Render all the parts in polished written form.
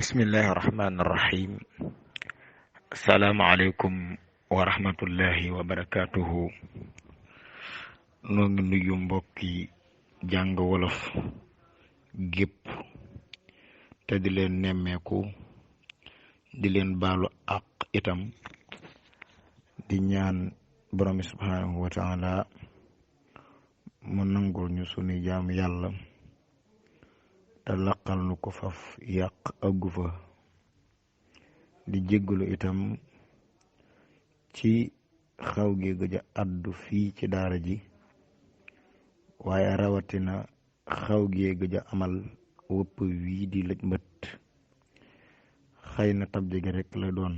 Bismillahirrahmanirrahim. Assalamualaikum warahmatullahi wabarakatuhu. Noo ngi nuyu mbokki jàng wolof gépp te di leen nemmeeku di leen baalu ak itam di ñaan borom subhanahu wa ta'ala mu nangul ñu sunu jaam yàlla te laqal nu ko faf yàq aggu fa di jéggalu itam ci xaw gi gëj a addu fii ci daara ji waaye rawatina xaw gi gëj a amal wëpp wii di lëj mbët xëy na tab jege rek la doon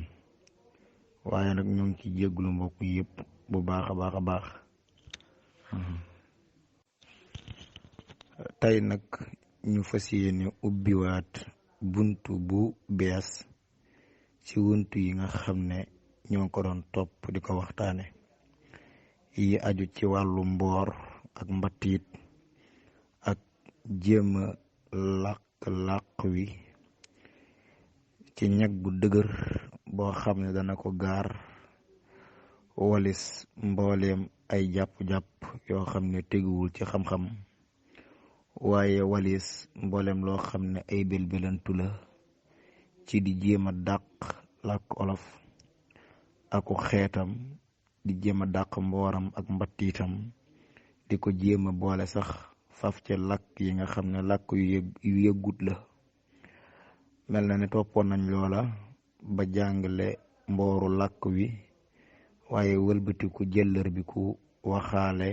waaye nag ñoo ngi ci jéggalu mbokk yépp bu baax a baax tey nag ñu fas yéene ubbiwaat buntu bu bees ci wuntu yi nga xam ne ñoo ko doon topp di ko waxtaane yi aju ci wàllu mboor ak mbatiit ak jéema làq wi ci ñag bu dëgër boo xam ne dana ko gaar walis mbooleem ay jàpp-jàpp yoo xam ne teguwul ci xam-xam waaye walis mboolem loo xam ne ay belbelantu la ci di jéem a dàq làkk olof aku xeetam di jéem a dàq mbooram ak mbattiitam di ko jéem a boole sax faf ca làkk yi nga xam ne làkk yu yëggut la mel na ne toppoon nañ loola ba jàngale mbooru làkk wi waaye wëlbatiku jëllër bi ku waxaale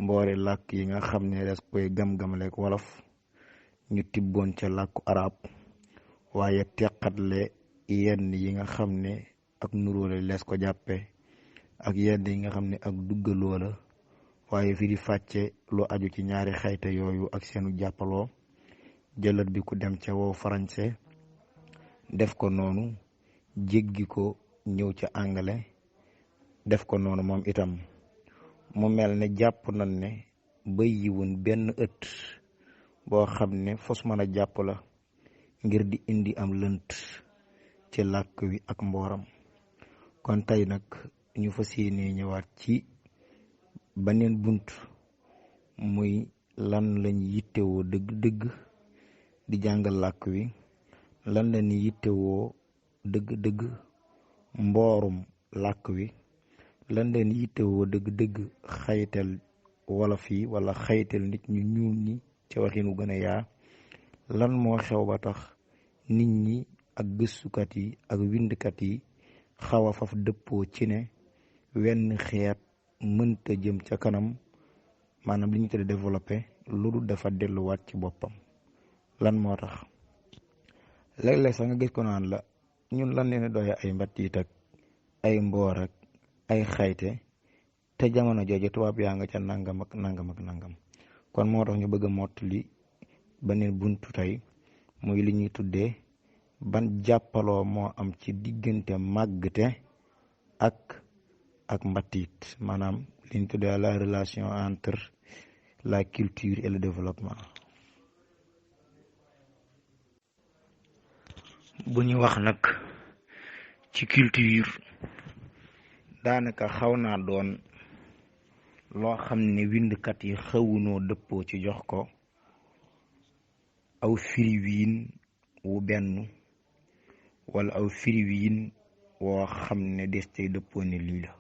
mboori làkk yi nga xam ne des koy gam-gamaleek wolof ñu tibboon ca làkku arab waaye teqatle yenn yi nga xam ne ak nuróole lees ko jàppe ak yenn yi nga xam ne ak duggaloo la waaye fi di fàcce lu aju ci ñaari xayta yooyu ak seenu jàppaloo jëlat bi ku dem ca wow français def ko noonu jéggi ko ñëw ca anglais def ko noonu moom itam mu mel ne jàpp nañ ne bàyyiwun benn ëtt boo xam ne fos mën a jàpp la ngir di indi am lënt ci làkk wi ak mbooram kon tey nag ñu fas yéene ñëwaat ci beneen bunt muy lan lañ yittewoo dëgg-dëgg di jàngal làkk wi lan lañ yittewoo dëgg-dëgg mboorum làkk wi lan leen yittewoo dëgg-dëgg xaytal wolof yi wala xaytal nit ñu ñuul ñi ci waxinu gën a yaa lan moo xew ba tax nit ñi ak gëstukat yi ak windkat yi xaw a faf dëppoo ci ne wenn xeet mënta jëm ca kanam maanaam li ñu tudde développé lu dul dafa delluwaat ci boppam lan moo tax léeg-léeg sax nga gis ko naan la ñun lan leen doye ay mbatiit ak ay mboor ak ay xayte te jamono jooju tubaab yaa nga ca nangam ak nangam kon moo tax ñu bëgg a mottali beneen buntu tey muy li ñuy tuddee ban jàppaloo moo am ci diggante màggte ak mbatiit maanaam li ñu tuddee la relation entre la culture et le développement. bu ñu wax nag ci culture daanaka xaw naa doon loo xam ne windkat yi xawunoo dëppoo ci jox ko aw firiwiin wu benn wala aw firiwiin woo xam ne des tey dëppoo ne lii la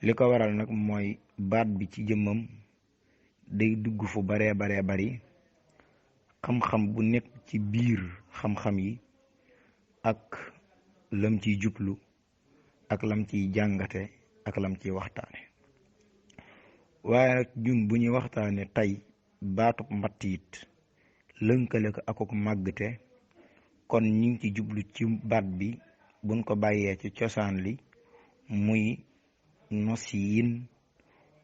li ko waral nag mooy baat bi ci jëmmam day dugg fu baree bari xam-xam bu nekk ci biir xam-xam yi ak lam ciy jublu ak lam ciy jàngate ak lam ciy waxtaane waaye nag ñun bu ñuy waxtaane tey baatub mbatiit lënkale ko akuk màggte kon ñu ngi ci jublu ci baat bi buñ ko bàyyee ci cosaan li muy nosiin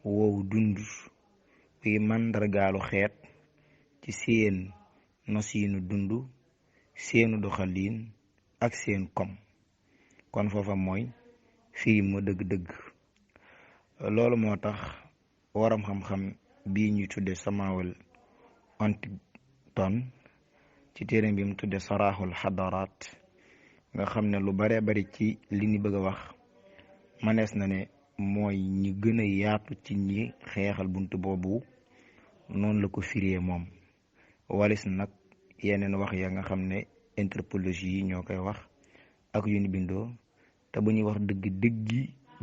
wow dund buy màndargaalu xeet ci seen nosiinu dund seenu doxaliin ak seen kom kon foofa mooy firi ma dëgg-dëgg loolu moo tax waram xam-xam bii ñuy tudde Samuel Huntington ci téere bi mu tudde sarahul xadaraat nga xam ne lu bare bari ci li ni bëgg a wax manees na ne mooy ñi gën a yaatu ci ñi xeexal buntu boobu noonu la ko firee moom walis nag yeneen wax ya nga xam ne anthropologie yi ñoo koy wax ak yu ni bindoo te bu ñuy wax dëggi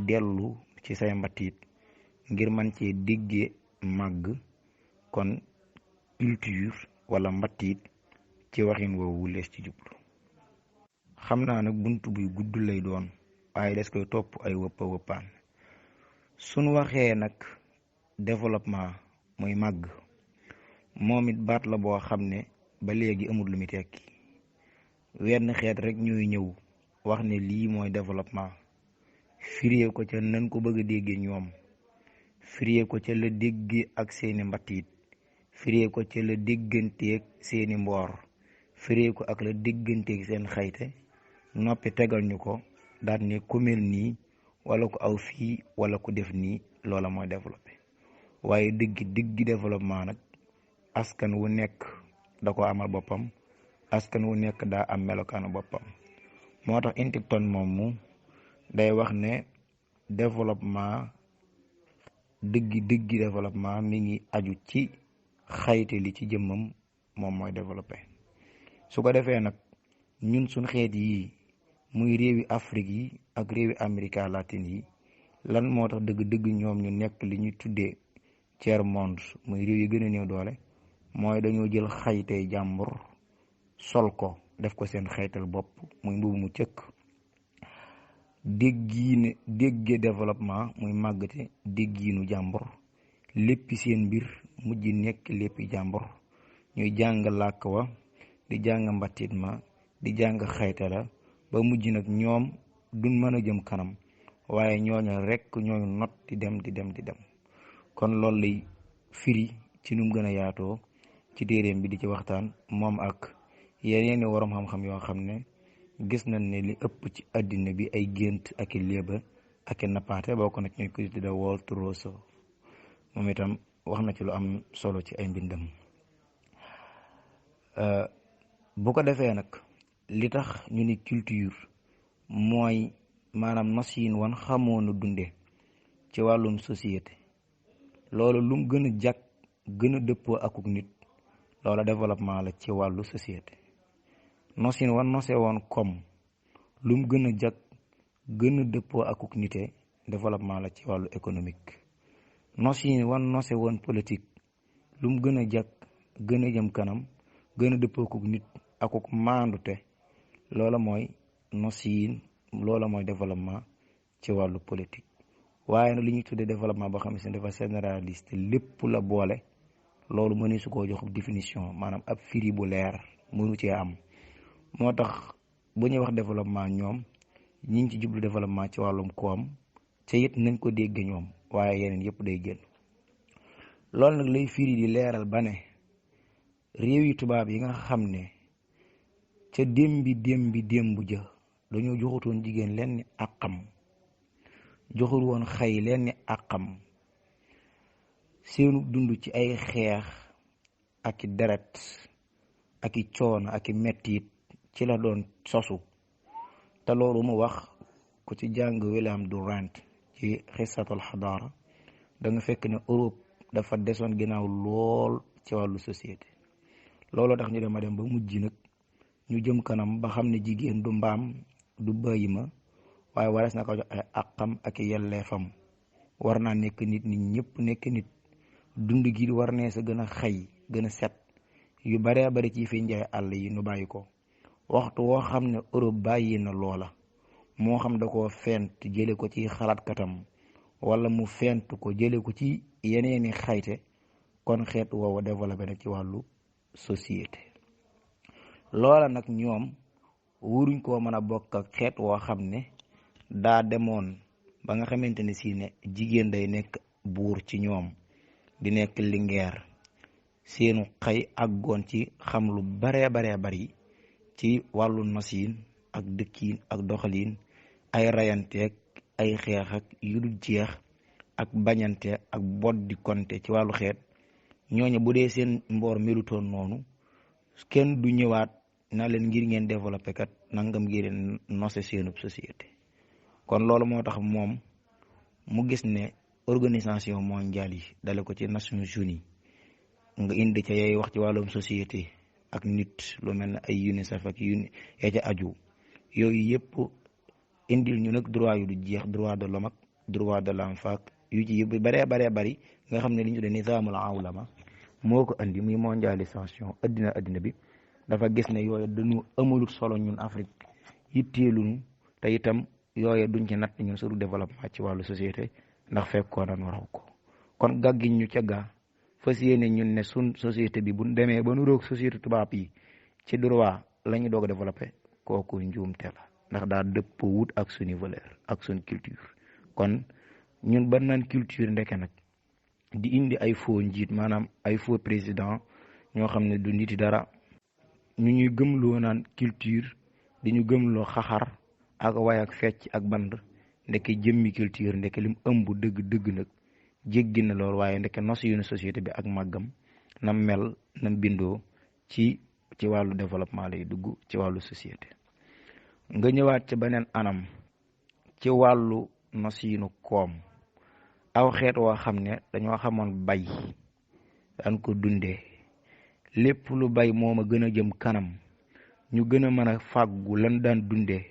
dellu ci say mbatit ngir man cee déggee màgg kon culture wala mbatit ci waxin woowu lees ci jublu. xam naa nag buntu buy gudd lay doon waaye des koy topp ay wëppaan suñu waxee nag développement muy màgg moom it baat la boo xam ne ba léegi amul lu muy tekki wenn xeet rek ñuy ñëw wax ne lii mooy développement firee ko ca nan ko bëgg a déggee ñoom firee ko ca la déggee ak seeni mbatit firee ko ca la dégganteeg seeni mboor firee ko ak la dégganteeg seen xayte noppi tegal ñu ko daal ne ku mel nii wala ku aw fii wala ku def nii loola mooy développé waaye dëggi développement nag askan wu nekk da ko amal boppam askan wu nekk daa am melokaanu boppam moo tax Huntington moomu day wax ne développement dëggi développement mi ngi aju ci xayte li ci jëmmam moom mooy développé su ko defee nag ñun suñ xeet yi muy réewi Afrique yi ak réewi Amérique latine yi lan moo tax dëgg ñoom ñu nekk li ñuy tuddee tiers monde muy réew yi gën a néew doole mooy dañoo jël xaytey jàmbur sol ko def ko seen xaytal bopp muy mbubu mu cëkk déggee développement muy màggate déggiinu jàmbur léppi seen mbir mujj nekk léppi jàmbur ñuy jàng làkk wa di jàng mbatit ma di jàng xayta la ba mujj nag ñoom duñ mën a jëm kanam waaye ñooñu rek ñooñu not di dem kon loolu lay firi ci num gën a yaatoo ci téeréem bi di ci waxtaan moom ak yeneeni waroom xam-xam yoo xam ne gis nañ ne li ëpp ci àddina bi ay gént ak i léeba ak i nappaate bokk na ci ñu ko tudde Walter Rousseau moom itam wax na ci lu am solo ci ay mbindam bu ko defee nag li tax ñu ni culture mooy maanaam machine wan xamoonu dunde ci wàllum société loolu lum gën a jag gën a dëppoo akuk nit loola développement la ci wàllu société nosin wan nose woon comme lum gën a jag gën a dëppoo akuk nite développement la ci wàllu économique nosin wan nose woon politique lum gën a jag gën a jëm kanam gën a dëppoo akuk nit akuk maandute loola mooy nosin loola mooy développement ci wàllu politique waaye nag li ñuy tuddee développement boo xam ne dafa généraliste lépp la boole loolu mënu su koo jox définition maanaam ab firi bu leer mënu cee am moo tax bu ñuy wax développement ñoom ñi ngi ci jublu développement ci wàllum koom ca it nañ ko dégg ñoom waaye yeneen yëpp day génn loolu nag lay firi di leeral ba ne réew yi tubaab yi nga xam ne ca démb ja dañoo joxutoon jigéen leen ni àqam joxul woon xëy leen ni àqam seenu dund ci ay xeex ak i deret ak i coono ak i mettit ci la doon sosu te loolu mu wax ku ci jàng William Durant ci xisatul xadaara da nga fekk ne Europe dafa desoon ginnaaw lool ci wàllu société looloo tax ñu dem ba mujj nag ñu jëm kanam ba xam ne jigéen du mbaam du bàyyi ma waaye warees na ko jox ay àqam ak yelleefam war naa nekk nit ñëpp nekk nit dund gi war nee sa gën a xëy gën a set yu baree bari ci fi njaay àll yi nu bàyyi ko waxtu woo xam ne Europe bàyyi na loola moo xam da koo fent jële ko ci xalaatkatam wala mu fent ko jële ko ci yeneeni xayte kon xeet woowa développé nag ci wàllu société loola nag ñoom wuruñ koo mën a bokk ak xeet woo xam ne daa demoon ba nga xamante ne si ne jigéen day nekk buur ci ñoom di nekk lingeer seenu xëy àggoon ci xam lu baree bari ci wàllu nosiin ak dëkkiin ak doxaliin ay rayanteeg ay xeex ak yu dul jeex ak bañante ak boddi konte ci wàllu xeet ñooñu bu dee seen mboor melutoon noonu kenn du ñëwaat na leen ngir ngeen développé kat nangam ngir nose seenub société. kon loolu moo tax moom mu gis ne organisation mondiale yi dale ko ci Nations Unies nga indi ca yay wax ci wàllum société ak nit lu mel ne ay UNICEF ak ya ca aju yooyu yëpp indil ñu nag droit yu du jeex droit de l'homme ak droit de l'enfant yu ci yëpp baree bari nga xam ne li ñu tuddee nizaamul awlama moo ko andi muy mondialisation addina bi dafa gis ne yooyu dañu amalut solo ñun Afrique yitteeluñu te itam yooyu duñ ci natt ñun suñu développement ci wàllu société ndax fekkoon nañ waraw ko kon gàggiñ ñu ca gaa fas yéene ñun ne sun société bi buñ demee ba nu roog société tubaab yi ci droit la ñu doog a développé kooku njuumte la ndax daa dëpp wut ak suñu valeur ak suñu culture. kon ñun ban naan culture ndeke nag di indi ay faux njiit maanaam ay faux président ñoo xam ne du niti dara ñu ñuy gëmloo naan culture di ñu gëmloo xaxar ak way ak fecc ak band ndeke jëmmi culture ndeke lim ëmb dëgg nag jéggi na lool waaye ndeke nos yu société bi ak màggam nam mel nam bindoo ci wàllu développement lay dugg ci wàllu société. nga ñëwaat ci beneen anam ci wàllu nos yinu koom aw xeet woo xam ne dañoo xamoon bay daan ko dundee lépp lu bay moom a gën a jëm kanam ñu gën a mën a fàggu lan daan dundee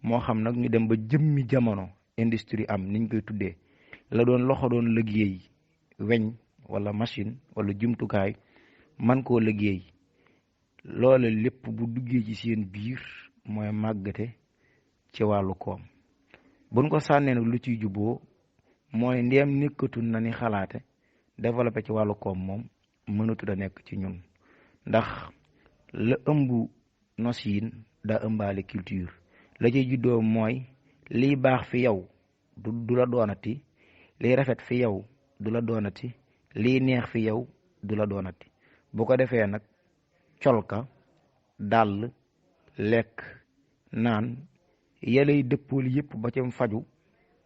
moo xam nag ñu dem ba jëmmi jamono industrie am niñ koy tuddee la doon loxo doon liggéey weñ wala machine wala jumtukaay man koo liggéey loola lépp bu duggee ci seen biir mooy màggate ci wàllu koom buñ ko sànnee nag lu ciy juboo mooy ndéem nekkatul na ni xalaate développé ci wàllu koom moom mënatul a nekk ci ñun ndax la ëmb nos yin daa ëmbaale culture la ciy juddoo mooy liy baax fi yow du la doonati liy rafet fi yow du la doonati liy neex fi yow du la doonati bu ko defee nag colka dàll lekk naan yalay dëppool yëpp ba ca faju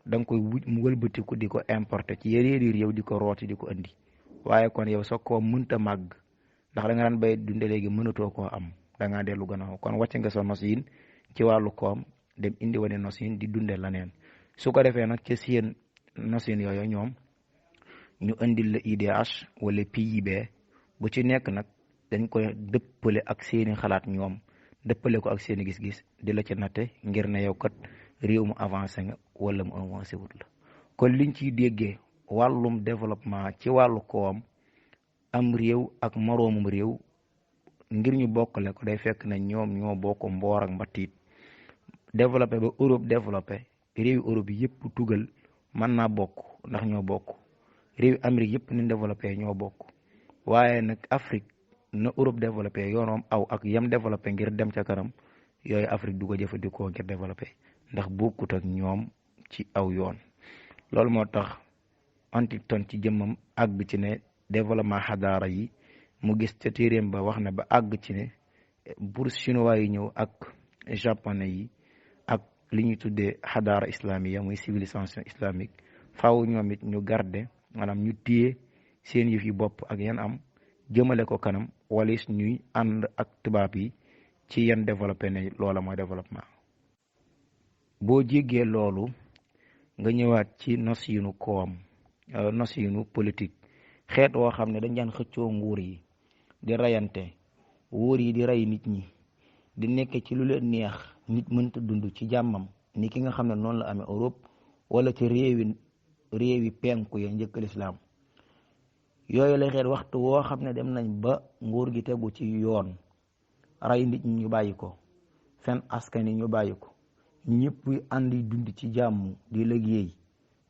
da nga koy mu wëlbatiku di ko importer ci yeneen réew di ko rooti di ko andi waaye kon yow sa koom mënta màgg ndax da nga daan bay dunde léegi mënatoo koo am da ngaa dellu gannaaw kon wàcc nga sa nos yin ci wàllu koom dem indi wane nos yin di dunde laneen su ko defee nag ci seen nos yin yooyu ñoom ñu indil la IDH wala PIB bu ci nekk nag dañ koy dëppale ak seeni xalaat ñoom dëppale ko ak seeni gis-gis di la ci natte ngir ne yow kat réew mu avancé nga wala mu avancé wut la kon liñ ciy déggee wàllum développement ci wàllu koom am réew ak moroomum réew ngir ñu bokkale ko day fekk ne ñoom ñoo bokk mboor ak mbatiit développé ba Europe développé réewi Europe yëpp tugal mën naa bokk ndax ñoo bokk réewi Amérique yëpp ni développé ñoo bokk waaye nag Afrique na Europe développé yoonoom aw ak yam développé ngir dem ca kanam yooyu Afrique du ko jëfandikoo ngir développé ndax bokkut ak ñoom ci aw yoon loolu moo tax Huntington ci jëmmam àgg ci ne développement xadaara yi mu gis ca téeréem ba wax ne ba àgg ci ne pour chinois yi ñëw ak japonais yi ak li ñuy tuddee xadaara islamiya muy civilisation islamique faaw ñoom it ñu garder maanaam ñu téye seen yëf yi bopp ak yan am jëmale ko kanam walis ñuy ànd ak tubaab yi ci yan développé ne loola mooy développement. boo jéggee loolu nga ñëwaat ci nos yinu koom nos yinu politique xeet woo xam ne dañ daan xëccoo nguur yi di rayante wóor yi di rey nit ñi di nekk ci lu leen neex nit mënta dund ci jàmmam ni ki nga xam ne noonu la amee Europe wala ci réewi penku ya njëkk lislaam yooyu la xeet waxtu woo xam ne dem nañ ba nguur gi tegu ci yoon rey nit ñi ñu bàyyi ko fen askan yi ñu bàyyi ko ñëpp àndi dund ci jàmm di liggéey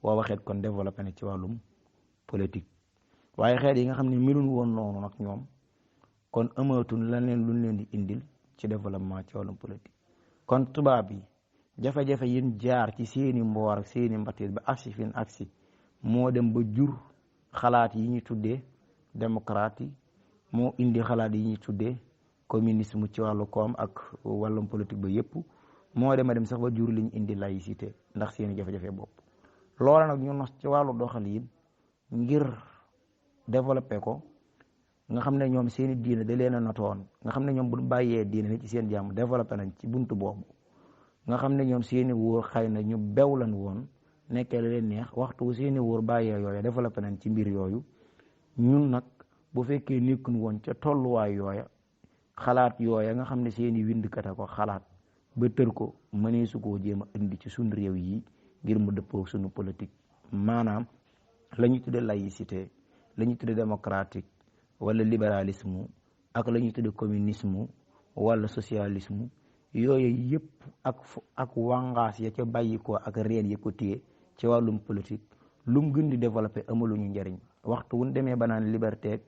waa xeet kon développé na ci wàllum politique waaye xeet yi nga xam ne melun woon noonu nag ñoom kon amatul leneen luñ leen di indil ci développement ci wàllum politique kon tubaab yi jafe-jafe yin jaar ci seeni mboor ak seeni mbatit ba agsi fin agsi moo dem ba jur xalaat yi ñuy tuddee démocrate yi moo indi xalaat yi ñuy tuddee communisme ci wàllu koom ak wàllum politique ba yépp moo dem a dem sax ba jur li ñu indi laïcité ndax seeni jafe-jafe bopp loola nag ñu nos ci wàllu doxalin ngir développé ko nga xam ne ñoom seeni diine da leen a notoon nga xam ne ñoom bu bàyyee diine ni ci seen jàmm développé nañ ci buntu boobu nga xam ne ñoom seeni wóor xëy na ñu bew lan woon nekkee la leen neex waxtu seeni wóor bàyyee yooya développé nañ ci mbir yooyu ñun nag bu fekkee nekkun woon ca tolluwaay yooya xalaat yooya nga xam ne seeni windkat a ko xalaat ba tër ko mënee su koo jéem a indi ci suñu réew yi ngir mu dëppoo suñu politique maanaam la ñu tudde laïcité la ñu tudde démocratique wala libéralisme ak la ñu tudde communisme wala socialisme yooyu yëpp ak wàngaas ya ca bàyyi ko ak reen ya ko téye ci wàllum politique lum gën di développé amaluñu njariñ waxtu wuñ demee ba naan liberté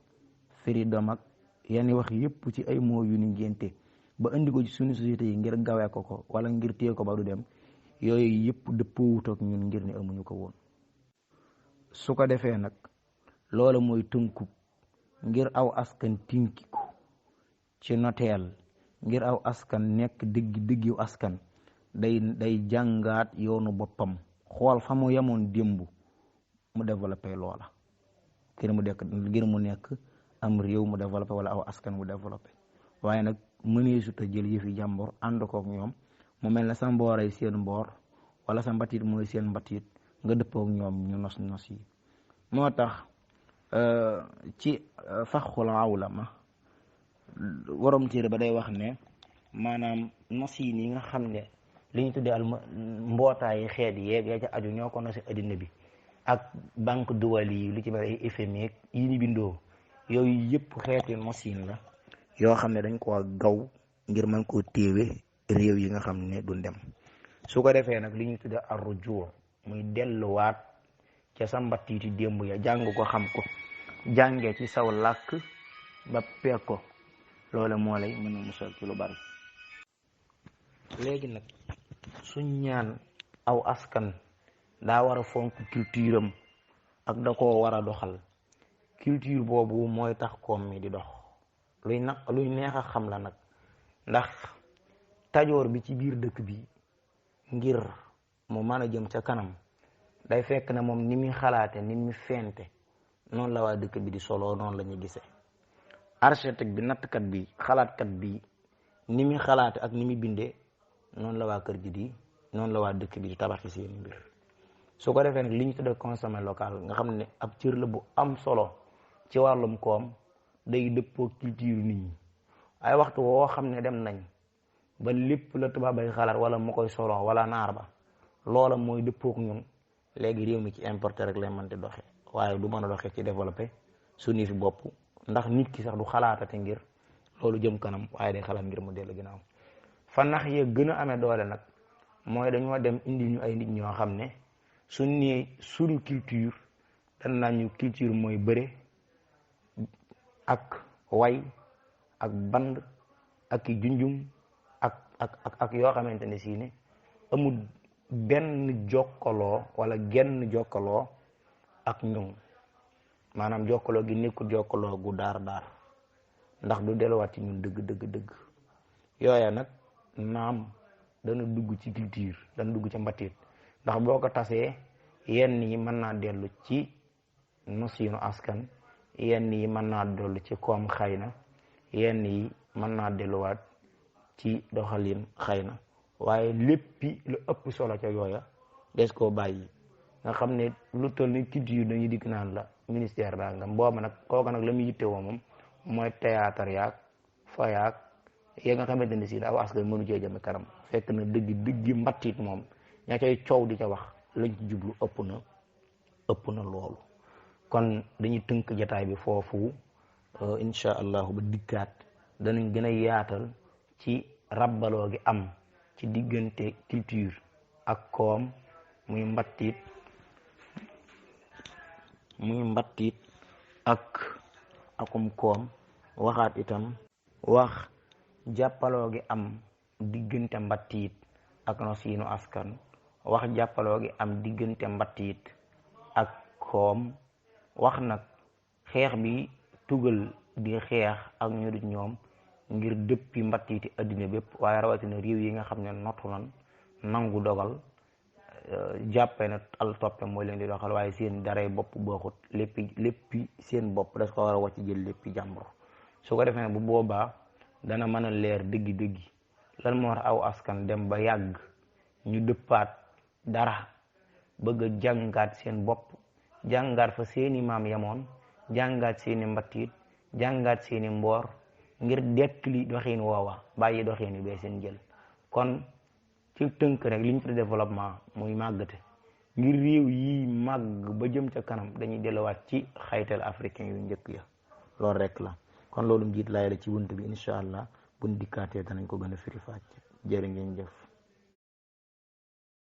freedom ak yani wax yëpp ci ay moo yu ni ngénte ba indi ko ci suñu société yi ngir gawee ko wala ngir téye ko ba du dem yooyu yëpp dëppoowut ak ñun ngir ne amuñu ko woon su ko defee nag loola mooy tënku ngir aw askan tinkiku ci noteel ngir aw askan nekk dëggiw askan day jàngaat yoonu boppam xool fa mu yemoon démb mu développé loola ngir mu nekk am réew mu développé wala aw askan mu développé waaye nag mënee su ta jël yëfi jàmbor ànd kook ñoom mu mel ne sa mbooray seen mboor wala sa mbatit mooy seen mbatit nga dëppook ñoom ñu nos yi moo tax ci faxul awlama warom téere ba day wax ne maanaam nos yi nga xam ne li ñu tuddee al mbootaayi xeet yeeg yaa ca aju ñoo ko nosi addina bi ak banque duwal yi lu ci bari ay FMI yi ni bindoo yooyu yëpp xeeti nosin la yoo xam ne dañ koo gaw ngir mën koo téewe réew yi nga xam ne du dem su ko defee nag li ñu tuddee arrujuu muy delluwaat ca sa mbattiiti démb ya jàng ko xam ko jàngee ci saw làkk ba peeg ko loole moo lay mën a musal ci lu bari léegi nag suñ ñaan aw askan daa war a fonk culture am ak da koo war a doxal culture boobu mooy tax koom mi di dox luy neex a xam la nag ndax tajoor bi ci biir dëkk bi ngir mu mën a jëm ca kanam day fekk ne moom ni muy xalaate ni muy fente noonu la waa dëkk bi di solo noonu la ñuy gisee architecte bi nattkat bi xalaatkat bi ni muy xalaate ak ni muy bindee noonu la waa kër gi di noonu la waa dëkk bi di tabaxi seen mbir su ko defee nag li ñu tuddee consommé local nga xam ne ab cër la bu am solo ci wàllum koom day dëppoo culture nit ñi ay waxtu woo xam ne dem nañ ba lépp la tubaab bay xalaat wala mu koy solo wala naar ba loola mooy dëppook ñun léegi réew mi ci importé rek lay mënti doxe waaye du mën a doxee ci développé suñu fi bopp ndax nit ki sax du xalaatate ngir loolu jëm kanam waaye day xalaat ngir mu dellu ginnaaw fa nax ye gën a amee doole nag mooy dañoo dem indi ñu ay nit ñoo xam ne suñ nee suñu culture dañ naan ñu culture mooy bëre ak way ak band ak i junjum ak yoo xamante ne si ne amul benn jokkaloo wala genn jokkaloo ak ñun maanaam jokkaloo gi nekkul jokkaloo gu daar ndax du delluwaat ci ñun dëgg yooya nag naam dana dugg ci culture dana dugg ci mbatit ndax boo ko tasee yenn yi mën naa dellu ci nosinu askan yenn yi mën naa dellu ci koom xëy na yenn yi mën naa delluwaat ci doxalin xëy na waaye léppi lu ëpp solo ca yooya des koo bàyyi nga xam ne lu toll ni culture dañuy dikk naan la ministère daa nga booba nag kooka nag la muy yittewoo moom mooy théâtre yaag fayaag ya nga xamante ne si aw askan mënu cee jëm kanam fekk na dëggi mbattit moom ña cay coow di ca wax lañ ci jublu ëpp na loolu kon dañuy tënk jataay bi foofu insha allahu ba dikkaat danañ gën a yaatal ci rabbaloo gi am ci diggante culture ak koom muy mbattit akum koom waxaat itam wax jàppaloo gi am diggante mbattit ak nosiinu askan wax jàppaloo gi am diggante mbattit ak koom wax nag xeex bi tugal di xeex ak ñu dut ñoom ngir dëppi mbattiti addina bépp waaye rawatina réew yi nga xam ne nottu nan nangu dogal jàppee na al toppe mooy leen di doxal waaye seen daray bopp baaxut léppi seen bopp das ko war a wàcc jël léppi jàmbur su ko defee bu boobaa dana mën a leer dëggi-dëggi lan moo tax aw askan dem ba yàgg ñu dëppaat dara bëgg a jàngaat seen bopp jàngaat fa seeni maam yamoon jàngaat seeni mbattiit jàngaat seeni mboor ngir dekkli doxiin woowa bàyyi doxiin yu bee seen jël. kon ci tënk rek liñ fi développement muy màggate ngir réew yi màgg ba jëm ca kanam dañuy delluwaat ci xaytal africain yu njëkk ya loolu rek la. kon loolu njiit laay la ci wunt bi incha allah buñ dikkaatee danañ ko gën a firi fàcc jërë ngeen jëf.